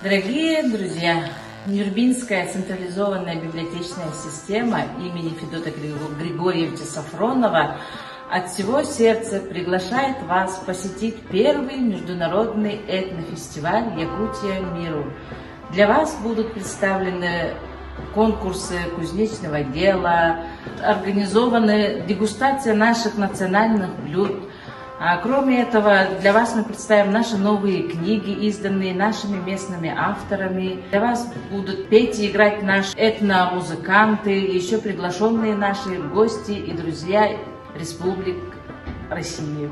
Дорогие друзья, Нюрбинская централизованная библиотечная система имени Федота Григорьевича Сафронова от всего сердца приглашает вас посетить первый международный этнофестиваль «Якутия миру». Для вас будут представлены конкурсы кузнечного дела, организованы дегустация наших национальных блюд. А кроме этого, для вас мы представим наши новые книги, изданные нашими местными авторами. Для вас будут петь и играть наши этномузыканты, еще приглашенные наши гости и друзья республик России.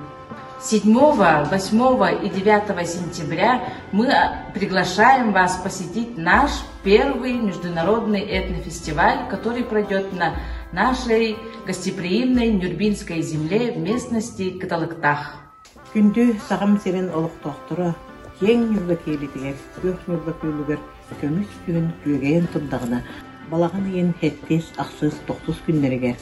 7, 8 и 9 сентября мы приглашаем вас посетить наш первый международный этнофестиваль, который пройдет на нашей гостеприимной Нюрбинской земле в местности Кыталыктах. Күндү Сахам сирин олохтоохторо киэҥ Ньурба киэлитигэр, күөх Ньурба күөлүгэр көмүс күһүн күөгэйэн турдаҕына, балаҕан ыйын сэттис, ахсыс, тохсус күннэригэр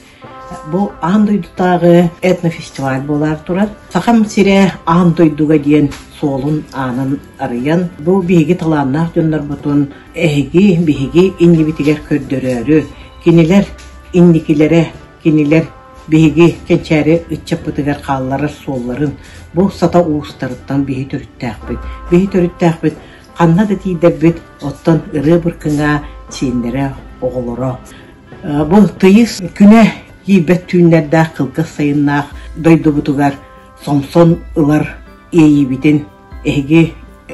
Бу аан дойдутааҕы этнофестиваль буолаар турар. Сахам сирэ аан дойдуга диэн суолун аанын арыйан, бу биһиги талааннаах дьоннорбутун эһиги биһиги иннибитигэр көрдөрөөрү, кинилэр инникилэрэ, кинилэр биһиги кэнчээри ыччаппытыгар хаалларар суолларын бу сата уустарыттан биһи төрүттээхпит. Биһи төрүттээхпит ханна да тиийдэрбит, оттон ырыа быркыҥаа сиэннэрэ, оҕолоро. Бу тыйыс күнэ киирбэт түүннэрдээх кылгас сайыннаах дойдубутугар сомсон ылар иэйиибитин эһиги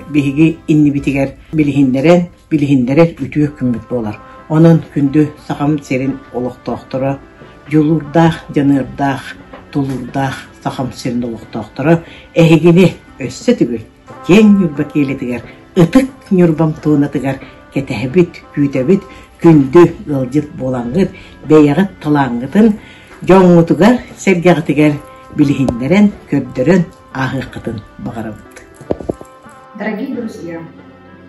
биһиги иннибитигэр билиһиннэрэн билиһиннэрэр үтүө күммүт буолар. Онон күндү Сахам сирин олохтоохторо, дьулуурдаах, дьаныардаах, тулуурдаах Сахам сирин олохтоохторо эһигини өссө төгүл киэҥ Ньурба киэлитигэр, ытык Ньурбам туонатыгар кэтэһэбит, күүтэбит, күндү ыалдьыт буолаҥҥыт, бэйэҕит талааҥҥытын дьоҥҥутугар, сэргэҕитигэр билиһиннэрэн, көрдөрөн ааһыаххытын баҕарабыт. Дорогие друзья,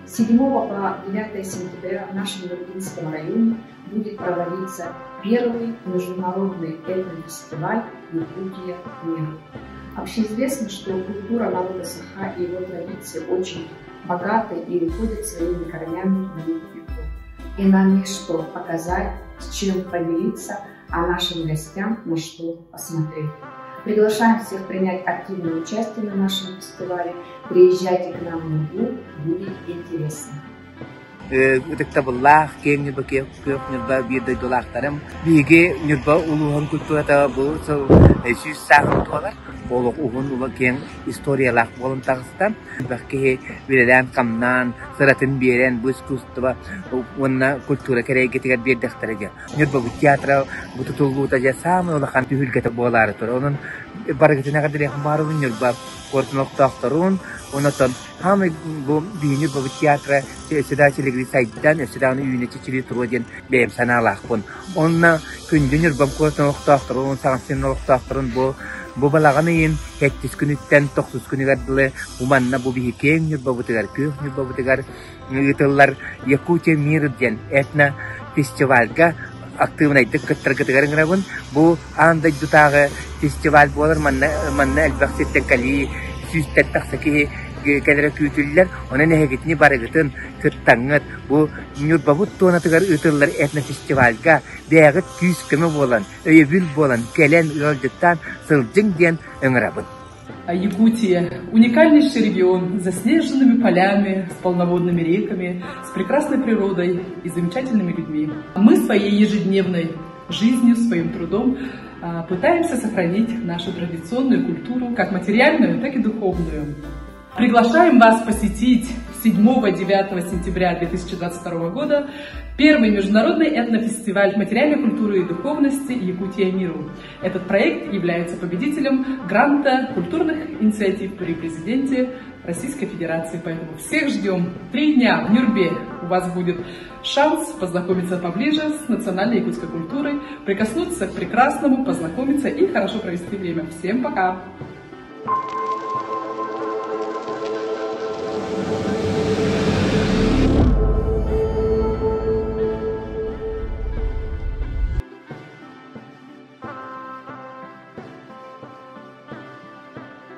7 по 9 сентября в нашем Нюрбинском районе будет проводиться первый международный этнофестиваль «Якутия мир». Общеизвестно, что культура народа Саха и его традиции очень богаты и уходят своими корнями в век веков. И нам есть что показать, с чем поделиться, а нашим гостям на что посмотреть. Приглашаем всех принять активное участие на нашем фестивале. Приезжайте к нам в Нюрбу, будет интересно. Ытыктабыллаах киэҥ Ньурба күөх Ньурба биир дойдулаахтарым. Биһиги Ньурба улууһун культурата бу сыл 100 сааһын туолар. Олох уһун ула киэҥ историялаах буолан таҕыста. Элбэх киһи үлэлээн-хамнаан, сыратын биэрэн бу искусство уонна культура кэрэ эйгэтигэр биэрдэхтэрэ диэн. Ньурбабыт театра бу тутуллуута дьэ саамай улахан түһүлгэтэ буолаары турар. Онон барыгытын эҕэрдэлиэхпин баҕарабын Ньурба куоратын олохтоохторун, онон Хаамай бу биһини бу театра өссө да силигилии сайдан, өссө даҕаны үүнэ чэчирии туруо диэн бэйэм санаалаахпын. Онно күндү Ньурбам куоратын олохтоохторун, Саҥа сирин олохтоохторун бу бу балаҕан ыйын сэттис күнүттэн тохсус күнүгэр дылы бу манна бу биһи киэҥ Ньурбабытыгар, күөх Ньурбабытыгар ыытыллар Якутия мир диэн этно-фестивальга актыыбынайдык кыттаргытыгар ыҥырабын. Бу аан дойдутааҕы фестиваль буолар. Манна, манна элбэх сиртэн кэлии сүүстэн тахса киһи кэлэрэ күүтүллэр. Онон эһигитини барыгытын кыттаҥҥыт бу Ньурбабыт туонатыгар ыытыллар этнофестивальга бэйэҕит күүс-көмө буолан, өйөбүл буолан кэлэн ыалдьыттаан сылдьыҥ диэн ыҥырабын. Якутия – уникальнейший регион с заснеженными полями, с полноводными реками, с прекрасной природой и замечательными людьми. Мы своей ежедневной жизнью, своим трудом пытаемся сохранить нашу традиционную культуру, как материальную, так и духовную. Приглашаем вас посетить 7-9 сентября 2022 года первый международный этнофестиваль материальной культуры и духовности «Якутия миру». Этот проект является победителем гранта культурных инициатив при президенте Российской Федерации. Поэтому всех ждем 3 дня в Нюрбе. У вас будет шанс познакомиться поближе с национальной якутской культурой, прикоснуться к прекрасному, познакомиться и хорошо провести время. Всем пока!